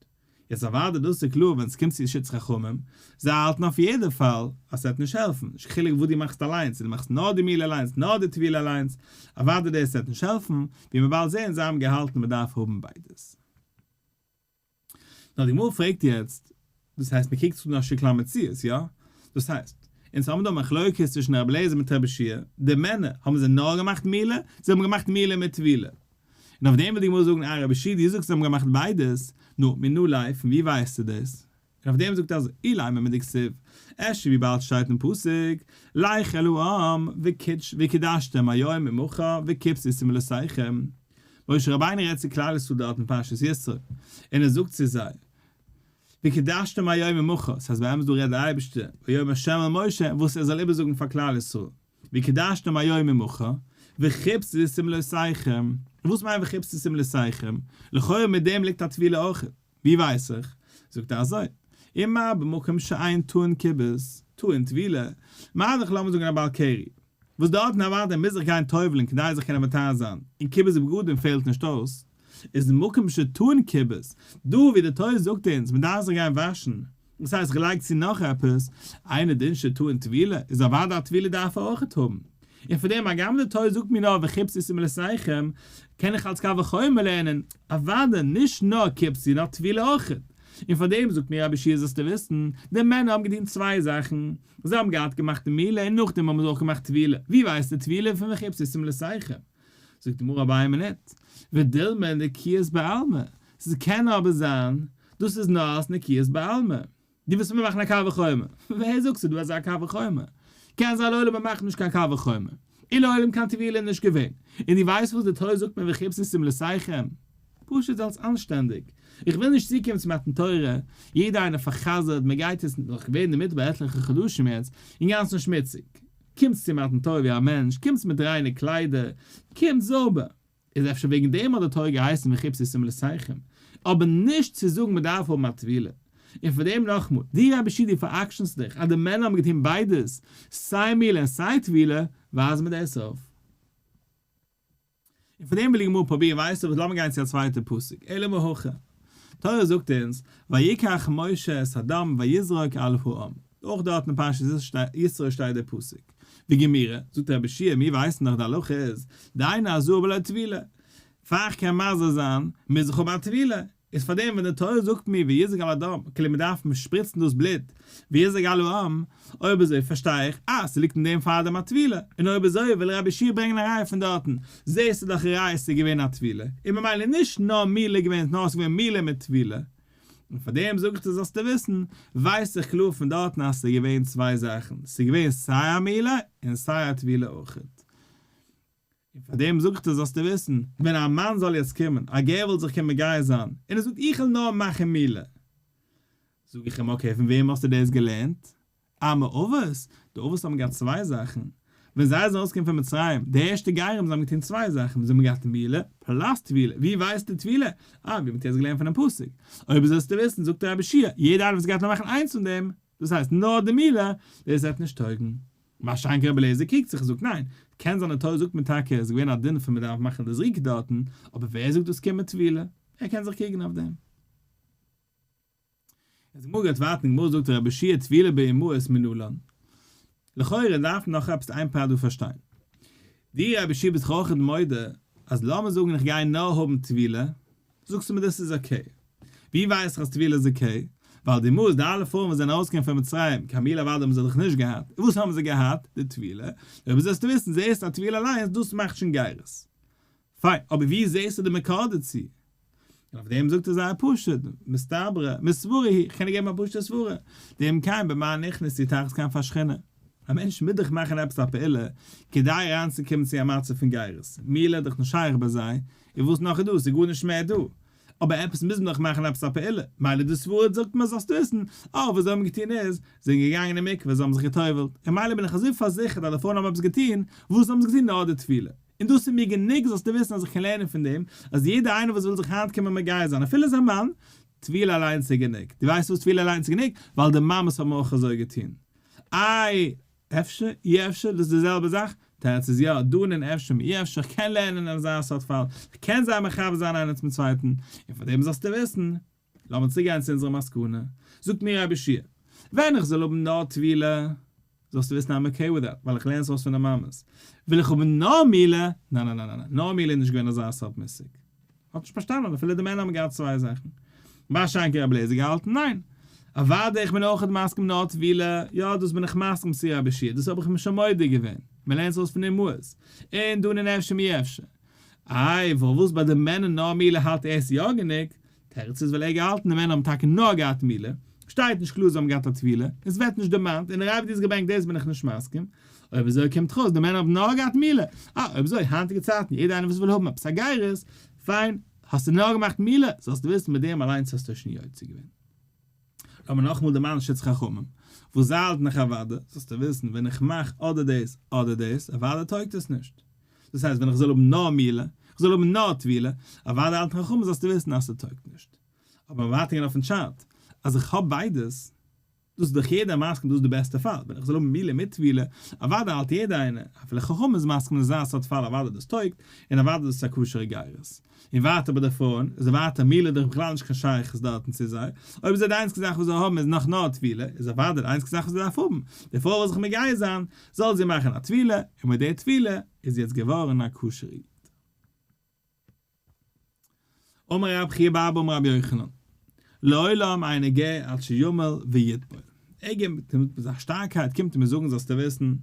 יעצט אוודאי דאס איז קלאר ווען ס'קומט צו שיטת חכמים, זיי האלטן אויף יעדע פאל אז ס'וועט נישט העלפן, נישט קיין חילוק וואס דו מאכסט אליינס, צו דו מאכסט נאר די מילה אליינס, נאר די טבילה אליינס, אוודאי דאס וועט נישט העלפן, ווי מיר באלד זעהן זיי האבן געהאלטן מ'דארף האבן ביידעס. נאר די גמרא פרעגט יעצט, דאס הייסט מ'קוקט זיך אן א שטיקל המציאות, יא? דאס הייסט, אונז האבן דא א מחלוקת צווישן רבי אליעזר מיט רבי יהושע, די מענער האבן זיי נאר געמאכט מילה, זיי האבן געמאכט מילה מיט טבילה. און אויף דעם וויל די גמרא זאגן אה רבי יהושע דו זאגסט זיי האבן געמאכט ביידעס, נו, מנא ליה, פון ווי ווייסטו דאס? און אויף דעם זאגט ער אזוי, אילימא מדכתיב, אפשר וויבאלד שטייט אין פסוק, לך אל העם וקדשתם היום ומחר וכבסו שמלותיכם, משה רבינו רעדט צו כלל ישראל דארט אין פרשת יתרו, און ער זאגט צו זיי, וקדשתם היום ומחר, ס'הייסט באמת דא רעדט דער אייבערשטער, ויאמר ה' אל משה, וואס ער זאל איבערזאגן פאר כלל ישראל, וקדשתם היום ומחר, וכבסו שמלותיכם, וואס מיינט וכבסו שמלותיכם? לכאורה מיט דעם ליגט א טבילה אויך. ווי ווייס איך? זאגט ער אזוי, ומה במקום שאין טעון כיבוס, טעון טבילה, מה דאך לאמיר זאגן א בעל קרי, וואס דארטן אוודאי מוז איך גיין טובל'ן כדי זיך קענען מטהר זיין, און כיבוס בגדים פעלט נישט אויס, איז מקום שטעון כיבוס, דא ווי די תורה זאגט אונז מען דארף זיך גיין וואשן, דאס הייסט כ'לייג צו נאך עפעס, אינו דין שטעון טבילה, איז אוודאי א טבילה דארף ער אויכעט האבן. און פון דעם הגם די תורה זאגט מיר נאר וכבסו שמלותיכם, קען איך אלס קל וחומר לערנען, אוודאי נישט נאר כבסו נאר טבילה אויכעט. און פאר דעם זאגט מיר רבי יהושע זאלסטו וויסן, די מענער האבן געטון צוויי זאכן, זיי האבן געהאט געמאכט די מילה און נאכדעם האבן זיי אויך געמאכט טבילה, ווי ווייסטו טבילה פון וכבסו שמלותיכם? זאגט די גמרא אבער איין מינוט, ודילמא נקיות בעלמא, ס'קען אבער זיין דאס איז נאר אלס נקיות בעלמא. דו ווילסט מיר מאכן א קל וחומר? ווער זאגט ס'איז דא אזא קל וחומר? קען זיין לעולם מען מאכט נישט קיין קל וחומר. און לעולם קיין טבילה איז נישט געווען. און דו ווייסט וואס די תורה זאגט מיר וכבסו שמלותיכם? פשוט אלס אנשטענדיג. איך וויל נישט צוקומען צו מתן תורה, יעדער איינער פאר'חזר'ט, מען גייט יעצט נאך געווען אין די מדבר עטליכע חדשים יעצט, אינגאנצן שמוציג. קומטס צו מתן תורה ווי א מענטש, קומטס מיט ריינע קליידער, קומטס זויבער. איז אפשר וועגן דעם האט די תורה געהייסן וכבסו שמלותיכם, אבער נישט צו זאגן מען דארף האבן א טבילה. און פאר דעם נאכמאל, דו רבי יהושע דו פאר'עקשנ'סט דיך אז די מענער האבן געטון ביידעס, סיי מילה און סיי טבילה, ווייז מיר דאס אויף. און פאר דעם וויל איך אמאל פרובירן, ווייסטו וואס לאמיר גיין צו א צווייטע פסוק, אלא מהכא, תורה זאגט אונז, ויקח משה את הדם ויזרוק על העם, אויך דארט אין פרשת יתרו שטייט דער פסוק, וגמירי, זאגט רבי יהושע, מיר ווייסן דאך די הלכה איז, דאין הזאה בלא טבילה, פאר איך קען מזה זיין, מוז איך האבן א טבילה, איז פאר דעם ווען די תורה זאגט מיר ויזרוק על הדם, כאילו מען דארף שפריצן דאס בלוט, ויזרוק על העם, אויב אזוי פארשטיי איך אז ס'ליגט אין דעם פארדעם א טבילה, און אויב אזוי וויל רבי יהושע ברענגען א ראיה פון דארטן, זעסטו דאך א ראיה ס'איז געווען א טבילה, און ממילא נישט נאר מילה געווען נאר ס'איז געווען מילה מיט טבילה, און פאר דעם זאג איך דיר זאלסטו וויסן, ווייס איך קלאר פון דארטן אז ס'איז געווען צוויי זאכן, ס'איז געווען סיי א מילה און סיי א טבילה אויכעט. און פאר דעם זאג איך דיר זאלסטו וויסן, ווען א מאן זאל יעצט קומען, א גר וויל זיך קומען מגייר זיין, און ער זאגט איך וויל נאר מאכן מילה, זאג איך אים okay פון וועם האסטו דאס געלערנט? אה מאבות? די אבות האבן געהאט צוויי זאכן, ווען זיי זענען ארויסגעקומען פון מצרים, די ערשטע גרים זיי האבן געטון צוויי זאכן, זיי האבן געהאט מילה plus טבילה, ווי ווייסטו טבילה? אה ווי מ'האט יעצט געלערנט פונעם פסוק, אויב זאלסטו וויסן זאגט רבי יהושע, יעדער איינער וואס גייט נאר מאכן איינס פון דעם, דאס הייסט נאר די מילה, דאס וועט נישט טויגן. מה שאין כן רבי אליעזר קריגט זיך און זאגט ניין, קען זיין די תורה זאגט מיר טאקע עס איז געווען א דין פון מען דארף מאכן די זריקה דארטן, אבער ווער זאגט דאס קומט מיט טבילה? ער קען זיך קריגן אויף דעם. אז די גמרא גייט ווייטער און די גמרא זאגט רבי יהושע טבילה באמהות מנלן. לכאורה דארף מען נאך עפעס איין פרט דא פארשטיין. דו רבי יהושע ביסט דאך אויכעט מודה אז לאמיר זאגן איך גיי נאר האבן טבילה, זאגסטו מיר דאס איז okay. ווי ווייס איך אז טבילה איז okay? ווייל די אמהות די אלע פרויען וואס זענען ארויסגעקומען פון מצרים קיין מילה אוודאי האבן זיי דאך נישט געהאט, און וואס האבן זיי געהאט? די טבילה. אויב זאלסטו וויסן זעסט אז טבילה אליינס דאס מאכט שוין גירות. פיין, אבער ווי זעסטו די מקור דערצו? און אויף דעם זאגט ער זייער פשוט, מסתברא, מסברא היא, כ'קען דיר געבן א פשוט'ע סברה, דאם כן במה נכנסו תחת כנפי השכינה. א מענטש מוז דאך מאכן עפעס א פעולה כדי אריינצוקומען צו א מצב פון גירות, מילה איז דאך נישט שייך ביי זיי, און וואס נאך איז דא, ס'איז גארנישט מער דא. אבער עפעס מוז מען דאך מאכן עפעס א פעולה, מילא די סברה זאגט מיר זאלסט וויסן, אה וואס זיי האבן געטון איז, זיי זענען געגאנגען אין מקווה, זיי האבן זיך גע'טובל'ט, און מילא בין איך אזוי פארזיכערט אז די פרויען האבן עפעס געטון, וואס האבן זיי געטון נאר די טבילה. און דאס איז מיר גענוג זאלסטו וויסן אז איך קען לערנען פון דעם אז יעדער איינער וואס וויל זיך היינט קומען מגייר זיין אפילו איז א מאן, טבילה אליינס איז גענוג. דו ווייסט פארוואס טבילה אליינס איז גענוג? ווייל די מאמעס האבן אויך אזוי געטון. איי. אפשר, אי אפשר, דאס איז די זעלבע זאך? תירוץ איז יא, דנין אפשר מאי אפשר, איך קען לערנען אין אזא סארט פאל, איך קען זיי מחבר זיין איינער צום צווייטן, און פאר דעם זאלסטו וויסן, לאמיר צוריק גיין צו אונזערע מסקנא, זאגט מיר רבי יהושע, ווען איך זאל האבן נאר טבילה, זאלסטו וויסן I'm okay with that, ווייל איך לערן עס אויס פון די מאמעס, וויל איך האבן נאר מילה, ניין ניין ניין ניין, נאר מילה איז נישט געווען אזא סארט מושג. האט נישט פארשטאנען אפילו די מענער האבן געהאט צוויי זאכן. מה שאין כן רבי אליעזר געהאלטן ניין. אוודאי איך בין אויכעט מסכים נאר טבילה, יא דאס בין איך מסכים צו רבי יהושע דאס האב איך מיר שוין מודה געווען, מען לערנט עס אויס פון אמהות, און דנין אפשר מאי אפשר. איי פארוואס ביי די מענער נאר מילה האלט ער עס יא גענוג? תירוץ איז ווייל ער געהאלטן די מענער האבן טאקע נאר געהאט מילה, שטייט נישט קלאר זיי האבן געהאט א טבילה, און ס'ווערט נישט דערמאנט, און הרב האט עס געברענגט דאס בין איך נישט מסכים, אויב אזוי קומט דאך אויס די מענער האבן נאר געהאט מילה, אה אויב אזוי היינטיגע צייטן יעדער איינער וואס וויל האבן עפעס א גירות, פיין, האסטו נאר געמאכט מילה, זאלסטו וויסן מיט דעם אליינס האסטו שוין יוצא געווען. לאמיר נאכאמאל דערמאנען שיטת חכמים, וואס זיי האלטן נאך אוודאי, זאלסטו וויסן ווען איך מאך אדער דאס אדער דאס, אוודאי טויגט עס נישט. דאס הייסט ווען איך זאל האבן נאר מילה, איך זאל האבן נאר טבילה, אוודאי האלטן חכמים זאלסטו וויסן אז ס'טויגט נישט. אבער ווייטער גיין אויפן טשארט, אז איך האב ביידעס, דאס איז דאך יעדער מסכים דאס איז די בעסטע פאל, ווען איך זאל האבן מילה מיט טבילה, אוודאי האלט יעדער איינער, אפילו חכמים איז מסכים אין אזא סארט פאל אוודאי דאס טויגט, און אוודאי דאס איז א כשר'ע גירות. און ווייטער ביי די פרויען, איז ווייטער מילה דאך בכלל נישט קיין שייכות דארטן צו זיי, אויב אזוי די איינציגע זאך וואס זיי האבן איז נאך נאר טבילה, איז אוודאי די איינציגע זאך וואס זי דארף האבן, די פרוי וויל זיך מגייר זיין, זאל זי מאכן א טבילה, און מיט די טבילה איז זי יעצט געווארן א כשר'ע איד. אמר רב חייא בר אבא אמר רבי יוחנן, לעולם אינו גר עד שימול ויטבול. ער גיבט מיט אזא שטארקייט קומט ער מיר זאגן זאלסטו וויסן,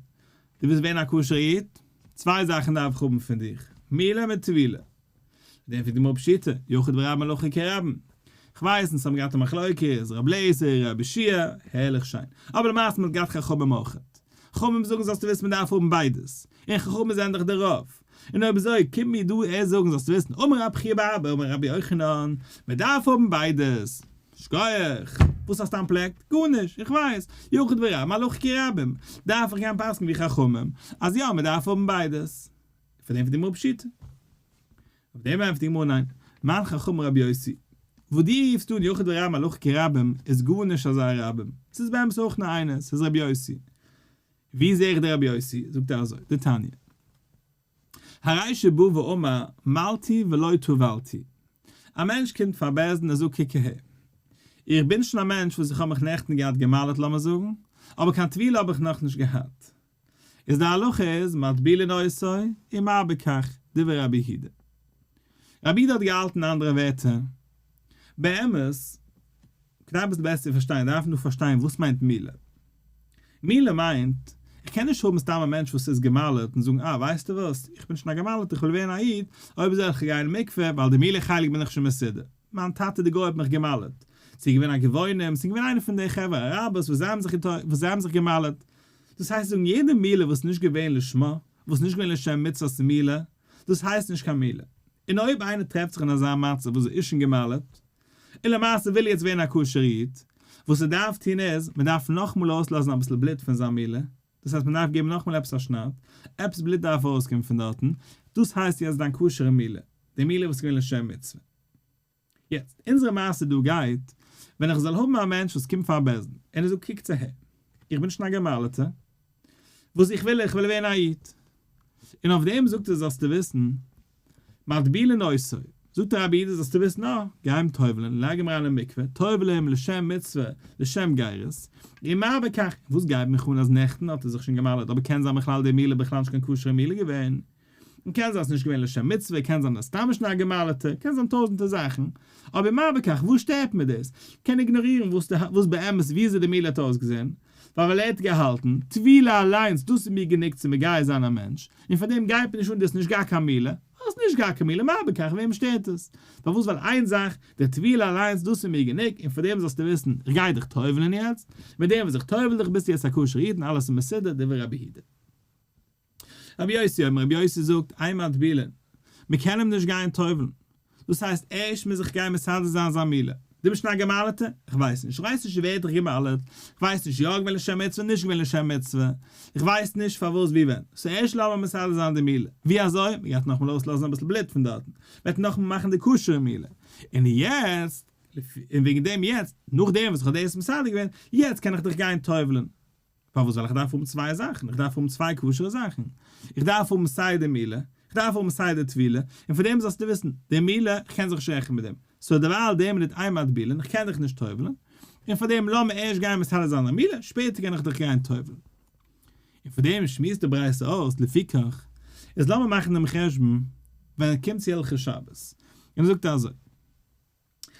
דו ווילסט ווערן א כשר'ע איד? צוויי זאכן דארף איך האבן פון דיך, מילה מיט טבילה. דעם פון די גמרא פשיטא, יחיד ורבים הלכה כרבים. כ'ווייס אונז האבן געהאט א מחלוקת, רבי אליעזר, רבי יהושע, הערליך שיין. אבער למעשה מ'האט געהאט חכמים אויכעט. חכמים זאגן זאלסטו וויסן מ'דארף האבן ביידעס. און חכמים זענען דאך די רוב. און אויב אזוי קומט מיר דא ער זאגן זאלסטו וויסן אמר רב חייא בר אבא אמר רבי יוחנן, מ'דארף האבן ביידעס. שכוח! וואס האסטו אנטפלעקט? גארנישט! איך ווייס! יחיד ורבים הלכה כרבים. דארף איך גיין פסק'ן ווי חכמים אז יא מ'דארף האבן ביידעס. פון דעם פון די גמרא פשיטא. אויף דעם ענטפערט די גמרא ניין, מאן חכמים רבי יוסי, וואס דו רופסט אן יחיד ורבים הלכה כרבים איז גארנישט אזא רבים, ס'איז באמת אויך נאר איינער, ס'איז רבי יוסי. ווי זעה איך די רבי יוסי? זאגט ער אזוי, דתניא. הרי שבא ואמר מלתי ולא טבלתי. א מענטש קומט פאר בית דין און זאגט קוק אהער, איך בין שוין א מענטש וואס איך האב מיך נעכטן געהאט גע'מל'ט לאמיר זאגן, אבער קיין טבילה האב איך נאכנישט געהאט. איז די הלכה איז מטבילין אותו ומה בכך, דברי רבי יהודה. רבי יהודה האט געהאלטן אנדערע ווערטער. באמת, כדי אביסל בעסער צו פארשטיין דארף מען דא פארשטיין וואס מיינט מילה. מילה מיינט, איך קען נישט האבן סתם א מענטש וואס איז גע'מל'ט און זאגן אה ווייסטו וואס, איך בין שוין א גע'מל'ט איך וויל ווערן א איד, אויב אזוי וועל איך גיין אין מקווה ווייל די מילה חלק בין איך שוין מסודר. מיין טאטע די גוי האט מיך גע'מל'ט. ס'איז געווען א גבעונים, ס'איז געווען איינער פון די חברה אראבערס וואס זיי האבן זיך וואס זיי האבן זיך גע'מל'ט. דאס הייסט זאגן יעדע מילה וואס איז נישט געווען לשמה, וואס איז נישט געווען לשם מצוות מילה, דאס הייסט נישט קיין מילה. און אויב איינער טרעפט זיך אין אזא מצב וואס ער איז שוין גע'מל'ט, און למעשה וויל ער יעצט ווערן א כשר איד, וואס ער דארף טון איז, מען דארף נאכאמאל ארויסלאזן אביסל בלוט פון זיין מילה, דאס הייסט מען דארף געבן נאכאמאל עפעס א שנייד, עפעס בלוט דארף ארויסקומען פון דארטן, דאס הייסט יעצט דיין כשר'ע מילה, די מילה וואס איז געווען לשם מצוה. יעצט, אונזערע מעשה דא גייט, ווען איך זאל האבן א מענטש וואס קומט פאר בית דין, און ער זאגט קוקטס אהער, איך בין שוין א גע'מל'טע, וואס איך וויל, איך וויל ווערן א איד. און אויף דעם זאגט ער זאלסטו וויסן, מטבילין אותו, זאגט רבי יהודה זאלסטו וויסן, אה, גיי אים טובל'ן, לייג אים אריין אין מקווה, טובל אים לשם מצוה, לשם גירות, ומה בכך, וואס גייט מיך אן אז נעכטן האט ער זיך שוין גע'מל'ט, אבער קען זיין בכלל די מילה בכלל נישט קיין כשר'ע מילה געווען. און קען זיין ס'נישט געווען לשם מצוה, קען זיין אז סתם נישט א גע'מל'טע, קען זיין טויזענטער זאכן, אבער מה בכך, וואס שטערט מיר דאס? קען איגנארירן וואס די וואס באמת וויאזוי די מילה האט אויסגעזען, ווייל ווייל ער האט געהאלטן, טבילה אליינס דאס איז מיר גענוג צו מגייר זיין א מענטש, און פאר דעם גייט מיר נישט אן דאס נישט גאר קיין מילה, האסט נישט גאר קיין מילה, מה בכך, וועם שטערט עס? פארוואס ווייל איין זאך, די טבילה אליינס דאס איז מיר גענוג, און פאר דעם זאלסטו וויסן, איך גיי דיך טובל'ן יעצט, מיט דעם וואס איך טובל דיך ביסטו יעצט א כשר איד און אלעס איז מסודר, דברי רבי יהודה. רבי יוסי אומר, רבי יוסי זאגט, אין מטבילין, מען קען אים נישט גיין טובל'ן, דאס הייסט ערשט מוז איך גיין מסדר זיין זיין מילה, דו ביסט שוין א גע'מל'טע? איך ווייס נישט, איך ווייס נישט ווער האט דיך גע'מל'ט, איך ווייס נישט יא געווען לשם מצוה נישט געווען לשם מצוה, איך ווייס נישט פארוואס ווי ווען, so ערשט לאמיר מסדר זיין די מילה, ווי אזוי? מען גייט נאכאמאל אויסלאזן אביסל בלוט פון דארטן, מען וועט נאכאמאל מאכן די כשר'ע מילה, און יעצט, און וועגן דעם יעצט, נאכדעם וואס איך האב דאס מסדר געווען, יעצט קען איך דיך גיין טובל'ן. פארוואס? ווייל איך דארף האבן צוויי זאכן, איך דארף האבן צוויי כשר'ע זאכן, איך דארף האבן סיי די מילה, איך דארף האבן סיי די טבילה, און פאר דעם זאלסטו וויסן, די מילה, איך קען זיך נישט רעכענען מיט דעם, סאו דערווייל די מינוט אין מטבילין, איך קען דיך נישט טובל'ן, און פאר דעם לאמיר ערשט גיין מסדר זיין די מילה, שפעטער קען איך דיך גיין טובל'ן. און פאר דעם שמועסט די ברייתא אויס, לפיכך, איז לאמיר מאכן דעם חשבון ווען עס קומט צו הלכות שבת, און ער זאגט אזוי.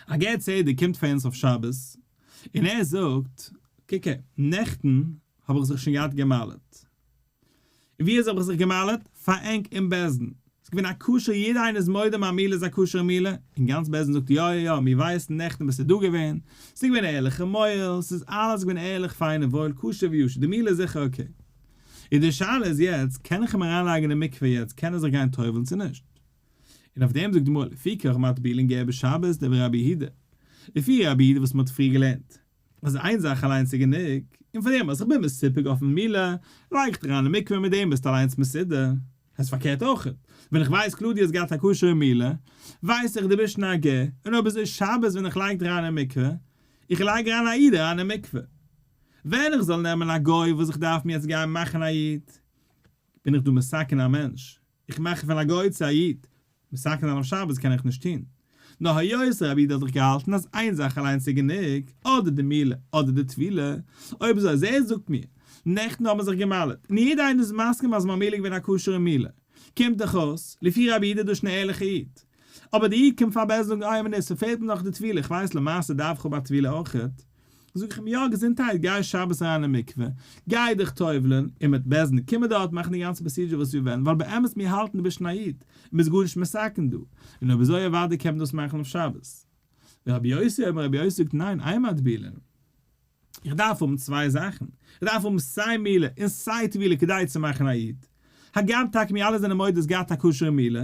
א גר צדק קומט פאר אונז אויף שבת, און ער זאגט, קוק הער, נעכטן האב איך זיך שוין געהאט גע'מל'ט. און ווי אזוי האב איך זיך גע'מל'ט? פאר ענק אין בית דין. ס'איז געווען א כשר, יעדער איינער איז מודה מיין מילה איז א כשר'ע מילה, און גאנץ בית דין זאגט יא יא יא, מיר ווייסן נעכטן ביסטו דא געווען, ס'איז געווען א ערליכע מוהל, ס'איז אלעס געווען ערליך פיין און וואויל, כשר וישר, די מילה איז זיכער okay. און די שאלה איז יעצט, קען איך אים אריינלייגן אין מקווה יעצט, קען ער זיך גיין טובל'ן צו נישט? און אויף דעם זאגט די גמרא לפיכך מטבילין גר בשבת דברי רבי יהודה, לפי רבי יהודה וואס מען האט פריער געלערנט אז איין זאך אליינס איז גענוג, און פאר דעם אז איך בין מסופק אויפן מילה, לייג איך דיך אריין אין מקווה מיט דעם ביסטו אליינס מסודר. עס איז פארקערט אויך, ווען איך ווייס קלאר דו האסט געהאט א כשר'ע מילה, ווייס איך דו ביסט שוין א גר, און אויב אזוי שבת ווען איך לייג דיך אריין אין מקווה, איך לייג אריין א איד אריין אין מקווה. ווען איך זאל נעמען א גוי וואס איך דארף מיר יעצט גיין מאכן א איד, בין איך דא מסכן א מענטש, איך מאך פון א גוי צו א איד, מתקן זיין אויף שבת קען איך נישט טון. נאר היות רבי יהודה האט זיך געהאלטן אז איין זאך אליינס איז גענוג, אדער די מילה אדער די טבילה, אויב אזוי אז ער זאגט מיר, נעכטן האט מען זיך גע'מל'ט, און יעדער איינער איז מסכים אז מיין מילה איז געווען א כשר'ע מילה, קומט דאך אויס, לפי רבי יהודה איז דאס שוין א ערליכע איד. אבער די איד קומט פאר בית דין זאגן איי מינוט ס'פעלט מיר נאך די טבילה, איך ווייס למעשה דארף איך האבן א טבילה אויכעט, זאג איך אים, יא, געזונטהייט, גיי שבת אריין אין מקווה, גיי דיך טובל'ן, און מיט בית דין קומען דארט מאכן די גאנצע procedure וואס מיר וועלן, ווייל באמת מיר האלטן דו ביסט שוין א איד, און ביסט גארנישט מסכן דא, און אויב אזוי אוודאי קען מען דאס מאכן אויף שבת. ורבי יוסי אומר, רבי יוסי זאגט ניין, אין מטבילין. איך דארף האבן צוויי זאכן, איך דארף האבן סיי מילה און סיי טבילה כדי צו מאכן א איד, הגם טאקע מיר אלע זענען מודה האסט געהאט א כשר'ע מילה,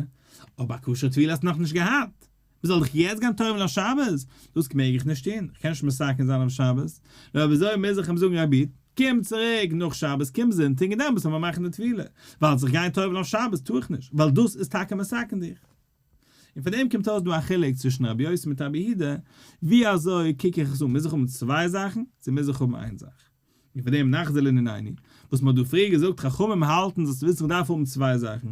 אבער א כשר'ע טבילה האסטו נאכנישט געהאט. מ'זאל דיך יעצט גיין טובל'ן אויף שבת? דאס מעג איך נישט טון, איך קען נישט מתקן זיין אויף שבת. נאר אויב אזוי מוז איך אים זאגן רבי, קום צוריק נאך שבת, קום זונטאג און דעמאלטס וועל מיר מאכן די טבילה, ווייל זיך גיין טובל'ן אויף שבת טאר איך נישט, ווייל דאס איז טאקע מסכן דיך. און פון דעם קומט אויס דא א חילוק צווישן רבי יוסי מיט רבי יהודה, ווי אזוי קוק איך עס אן, מוז איך האבן צוויי זאכן, צו מוז איך האבן איין זאך? און פון דעם נחזור לענינינו, וואס מ'האט דא פריער געזאגט חכמים האלטן זאלסטו וויסן איך דארף האבן צוויי זאכן,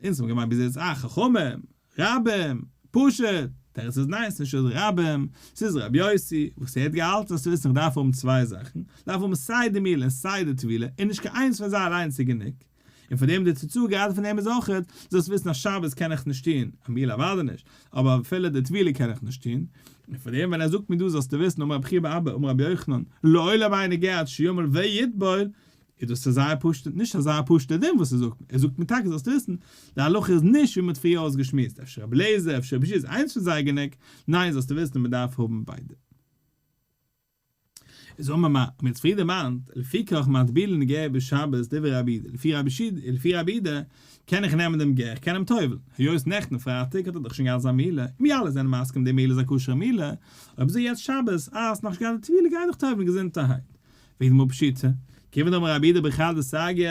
אונז האבן געמיינט ביז יעצט אה חכמים, רבים, פשוט, תירוץ איז ניין ס'נישט אויס רבים, ס'איז רבי יוסי, וואס ער האט געהאלטן אז צו וויסן איך דארף האבן צוויי זאכן, דארף האבן סיי די מילה און סיי די טבילה, און נישט קיין איינס פון זיי אליינס איז גענוג, און פון דעם די תוצאה גראדע פון דעם איז אויכעט, זאלסט וויסן אז שבת קען איך נישט טון, א מילה אוודאי נישט, אבער אפילו די טבילה קען איך נישט טון, און פון דעם ווען ער זאגט מיר דא זאלסטו וויסן אמר רבי חייא בר אבא אמר רבי יוחנן לעולם אינו גר עד שימול ויטבול, איז דאס אזא פשוטע, נישט אזא פשוטע דין וואס ער זאגט מיר, ער זאגט מיר טאקע זאלסט וויסן, די הלכה איז נישט ווי מען האט פריער אויסגעשמועסט, אפשר רבי אליעזר, אפשר רבי יהושע איז איינס פון זיי גענוג, ניין זאלסטו וויסן מען דארף האבן ביידע. איז אמר מר, האט מען יעצט פריער דערמאנט, לפיכך מטבילין גר בשבת דברי רבי יהודה, לפי רבי שי', לפי רבי יהודה קען איך נעמען דעם גר, איך קען אים טובל'ן, היות נעכטן פרייטאג האט ער דאך שוין געהאט זיין מילה, און מיר אלע זענען מסכים די מילה איז א כשר'ע מילה, אויב אזוי יעצט שבת, אה האסט נאכנישט געהאט די טבילה גיי דיך טובל'ן געזונטערהייט. וועגן דעם פשיטא, כיוון דאמר רבי יהודה בחדא סגיא,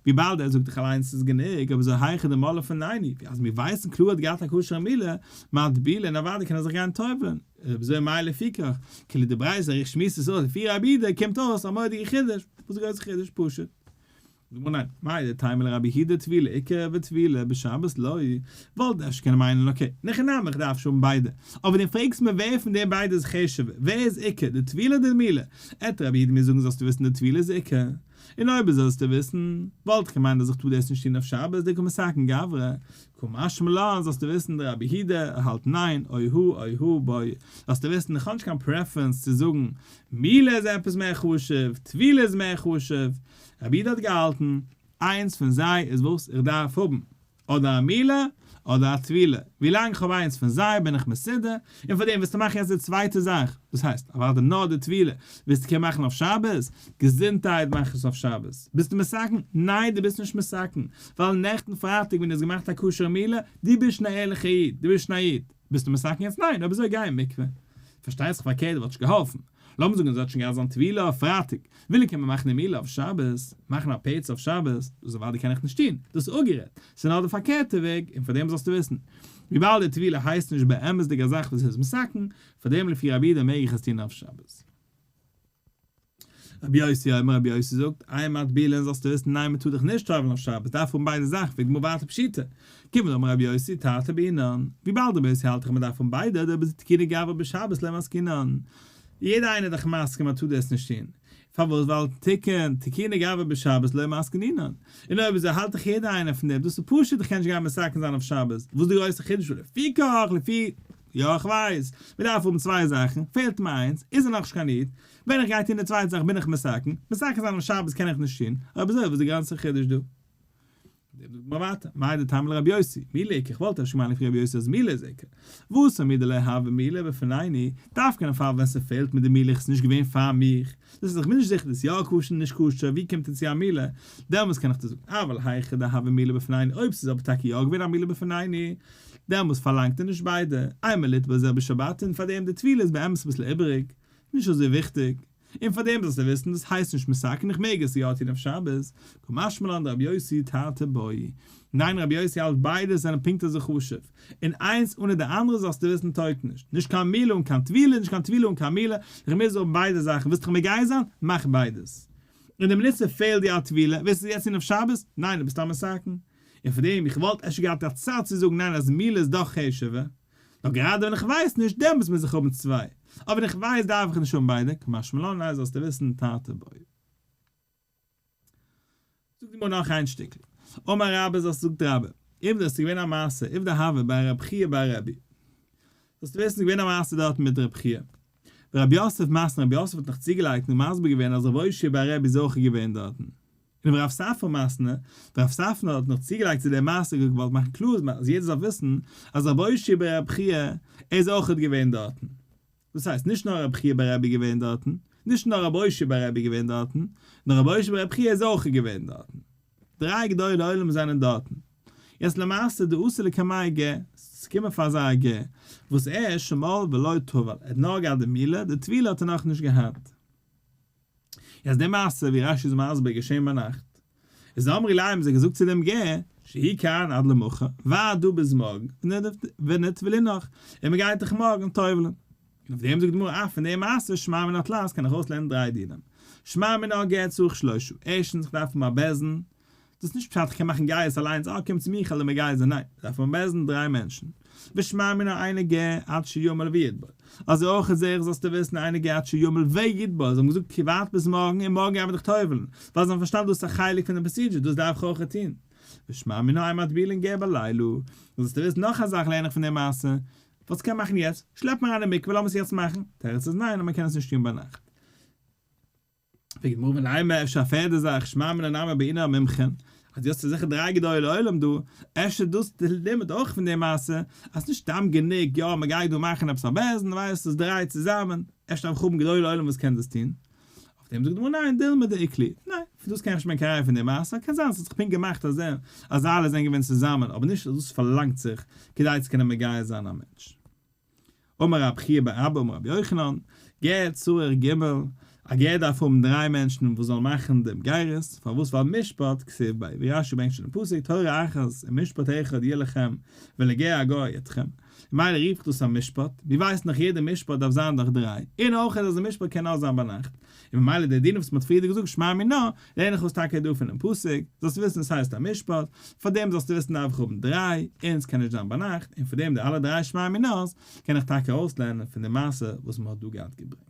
וויבאלד ער זאגט דאך אליינס ס'איז גענוג, אבער אזוי היכא דמל לפנינו, ווי אז מיר ווייסן קלאר האט געהאט א כשר'ע מילה, מטבילין אוודאי קען ער זיך גיין טובל'ן, אויב אזוי מאי לפיכך, כאילו די ברייתא איך שמועס עס אויס לפי רבי יהודה קומט אויס א מורא'דיגע חידוש, וואס איז גרויסע חידוש? פשוט. זאגט מיר ניין, מהו דתימא לרבי יהודה טבילה עיקר וטבילה בשבת לא, וואלט אפשר קענען מיינען okay, אין הכי נמי איך דארף שוין האבן ביידע, אבער דו פרעגסט מיר ווער פון די ביידע איז חשוב'ער, ווער איז עיקר, די טבילה אדער די מילה, עט רבי יהודה מיר זאגן זאלסטו וויסן די טבילה איז עיקר, און אויב אזוי זאלסטו וויסן, וואלט איך געמיינט אז איך טאר דאס נישט טון אויף שבת דקא מתקן גברא, קא משמע לן זאלסטו וויסן דרבי יהודה האלט ניין, או הא או הא בעי, זאלסטו וויסן איך האב נישט קיין preference צו זאגן מילה איז עפעס מער חשוב, טבילה איז מער חשוב, רבי יהודה האט געהאלטן, איינס פון זיי איז וואס איך דארף האבן, אדער א מילה אדער א טבילה, ווילאנג איך האב איינס פון זיי בין איך מסודר, און פאר דעם ווילסטו מאכן יעצט די צווייטע זאך, דאס הייסט, אוודאי נאר די טבילה, ווילסטו קענען מאכן אויף שבת, געזונטהייט מאך עס אויף שבת, ביסטו מתקן? ניין דו ביסט נישט מתקן, ווייל נעכטן פרייטאג ווען דו האסט געמאכט א כשר'ע מילה, דו ביסט שוין א ערליכע איד, דו ביסט שוין א איד, ביסטו מתקן יעצט? ניין, אויב אזוי גיי אין מקווה. פארשטייט זיך פארקערט וואלט נישט געהאלפן, לאמיר זאגן אז ער האט שוין געהאט זיין טבילה אויף פרייטאג, וויל ער קען מען מאכן די מילה אויף שבת, מאכן א פרצה אויף שבת, דאס אוודאי קען איך נישט טון, דאס איז אפגערעדט, ס'איז נאר די פארקערטע וועג, און פאר דעם זאלסטו וויסן, וויבאלד די טבילה הייסט נישט באמת'דיג א זאך וואס איז מתקן, פאר דעם לפי רבי יהודה מעג איך עס טון אויף שבת. רבי יוסי אומר רבי יוסי זאגט, אין מטבילין זאלסטו וויסן ניין מען טאר דיך נישט טובל'ן אויף שבת דארף האבן ביידע זאכן פרעגט די גמרא ווייטער פשיטא, כיוון דאמר רבי יוסי תרתי בעינן, וויבאלד רבי יוסי האלט דאך מען דארף האבן ביידע אדער בתקוני גברא בשבת לא מסקינן, יעדער איינער איז דאך מסכים אז טאר דאס נישט טון, פארוואס ווייל תיקון תקוני גברא בשבת לא מתקנינן, און אויב אזוי האלט דאך יעדער איינער פון דעם, דאס איז פשוט איך קען נישט גיין מתקן זיין אויף שבת, וואס איז די גרויסע חידוש ולפיכך לפי יא איך ווייס, מען דארף האבן צוויי זאכן, פעלט מיר איינס, איז ער נאכנישט קיין איד, ווען איך גיי טון די צווייטע זאך בין איך מתקן, מתקן זיין אויף שבת קען איך נישט טון, אויב אזוי וואס איז די גאנצע חידוש דא? דעם זאגט מען ווייטער, מהו דתימא לרבי יוסי, מילה איכא, איך וואלט אפשר געמיינט לפי רבי יוסי אז מילה איז עיקר, והתם הוא דלא הוה מילה בפנינו, דווקא אין א פאל ווען ס'פעלט מיט די מילה איך ס'נישט געווען פאר מיך, דאס איז איך בין נישט זיכער דאס יא כשר נישט כשר, ווי קומט ער צו א מילה, דעמאלס קען איך דיר זאגן, אבל היכא דהוה מילה בפנינו, אויב ס'איז אבער טאקע יא געווען א מילה בפנינו, דעמאלס פארלאנגט ער נישט ביידע, אימא ליטבול זה בשבתון, פארדעם די טבילה איז באמת אביסל איבעריג, נישט אזוי וויכטיג. און פאר דעם זאלסטו וויסן דאס הייסט נישט מתקן איך מעג עס יא טון אויף שבת, קא משמע לן דרבי יוסי תרתי בעי, ניין רבי יוסי האלט ביידע זענען פונקט אזוי חשוב, און איינס אנע די אנדערע זאלסטו וויסן טויגט נישט, נישט קיין מילה אן קיין טבילה נישט קיין טבילה אן קיין מילה, איך מוז האבן ביידע זאכן, ווילסט דיך מגייר זיין? מאך ביידעס. און די מינוט ס'פעלט דיר א טבילה, ווילסט עס יעצט טון אויף שבת? ניין דו ביסט א מתקן. און פאר דעם איך וואלט אפשר געהאט א צד צו זאגן ניין אז מילה איז דאך חשוב'ער. נאר גראדע ווען איך ווייס נישט, דעמאלטס מוז איך האבן צוויי, אבער ווען איך ווייס דארף איך נישט האבן ביידע, קא משמע לן אז זאלסטו וויסן תרתי בעי. זאגט די גמרא נאך איין שטיקל, אמר רבה זאלסט זאגט רבה, עובדא עס איז געווען א מעשה, עובדא הוה בי רב חייא בר רבי, זאלסטו וויסן ס'איז געווען א מעשה דארטן מיט רב חייא, ורב יוסף מתני רב יוסף האט נאך צוגעלייגט און מסביר געווען אז רב אושעיא בר רבי איז אויך געווען דארטן. און רב ספרא מתני, רב ספרא האט נאך צוגעלייגט צו דער מעשה און געוואלט מאכן קלאר אז יעדער זאל וויסן אז רב אושעיא בר רב חייא ער איז אויכעט געווען דארטן. דאס הייסט נישט נאר רב חייא בר רבי געווען דארטן, נישט נאר רב אושעיא בר רבי געווען דארטן, נאר רב אושעיא בר רב חייא איז אויכעט געווען דארטן. דריי גדולי עולם זענען דארטן. יעצט למעשה דאתא לקמיה גר, ס'איז געקומען פאר זיי א גר, וואס ער איז שמל ולא טבל, ער האט נאר געהאט די מילה, די טבילה האט ער נאכנישט געהאט. יעצט די מעשה ווי רשי איז מסביר געשען ביינאכט, איז אמרי ליה האבן זיי געזאגט צו דעם גר, שהי כאן עד למחר, ווארט דא ביז מארגן, ונטבלינך, און מען גייט דיך מארגן טובל'ן. און אויף דעם זאגט די גמרא, אה פון די מעשה שמע מינה תלת קען איך אויסלערנען דריי דינים, שמע מינה גר צריך שלושה, ערשטנס איך דארף האבן א בית דין, דאס איז נישט פשט איך קען מאכן גיוס אליינס, אה קום צו מיר כ'על דיר מגייר זיין, ניין, דארף מען בית דין דריי מענטשן, ושמע מינה אינו גר עד שימול ויטבול, אזוי אויך זעה איך זאלסטו וויסן אינו גר עד שימול ויטבול, זיי האבן געזאגט ווארט ביז מארגן און מארגן גייען מיר דיך טובל'ן, ווייל זיי האבן פארשטאנען דאס איז א חלק פון די procedure דאס דארף איך אויך טון, ושמע מינה אין מטבילין גר בלילה, זאלסטו וויסן נאך א זאך לערן איך פון די מעשה, וואס קען מאכן יעצט, שלעפ מיר אריין אין מקווה לאמיר עס יעצט מאכן, תירוץ איז ניין אז מען קען עס נישט טון ביינאכט. פרעגט די גמרא ונימא אפשר א פערדע זאך, שמע מינה נמי בעינן מומחין, אז דו האסט אזעלכע דריי גדולי עולם דא, אפשר דאס די לימוד אויך פון די מעשה, אז נישט סתם גענוג יא מען גייט דא מאכן עפעס א בית דין, ווייסט עס דריי צוזאמען, אפשר דארף איך האבן גדולי עולם וואס קען דאס טון, אויף דעם זאגט די גמרא ניין דילמא דאיקלהו, ניין, פון דאס קען איך נישט מאכן קיין ראיה פון די מעשה, קען זיין עס האט זיך פונקט געמאכט אז אז אלע זענען געווען צוזאמען, אבער נישט אז דאס פארלאנגט זיך כדי צו קענען מגייר זיין א מענטש. אמר רב חייא בר אבא אמר רבי יוחנן, גר צריך ג', א גר דארף האבן דריי מענטשן וואס זאלן מאכן דעם גירות, פארוואס ווייל משפט כתיב ביה, ווי רשי ברענגט שוין אין פסוק תורה אחת ומשפט אחד יהיה לכם ולגר הגר אתכם, ממילא רוף איך דאס א משפט, מיר ווייסן דאך יעדע משפט דארף זיין דורך דריי, און אויך אז א משפט קען נאר זיין ביינאכט, און ממילא די דינים וואס מען האט פריער געזאגט שמע מינה, לערן איך אויס טאקע דא פונעם פסוק, זאלסט וויסן עס הייסט א משפט, פאר דעם זאלסטו וויסן דארף איך האבן דריי, און עס קען נישט זיין ביינאכט, און פאר דעם די אלע דריי שמע מינה'ס קען איך טאקע אויסלערנען פון די מעשה וואס מען האט דא געהאט געברענגט.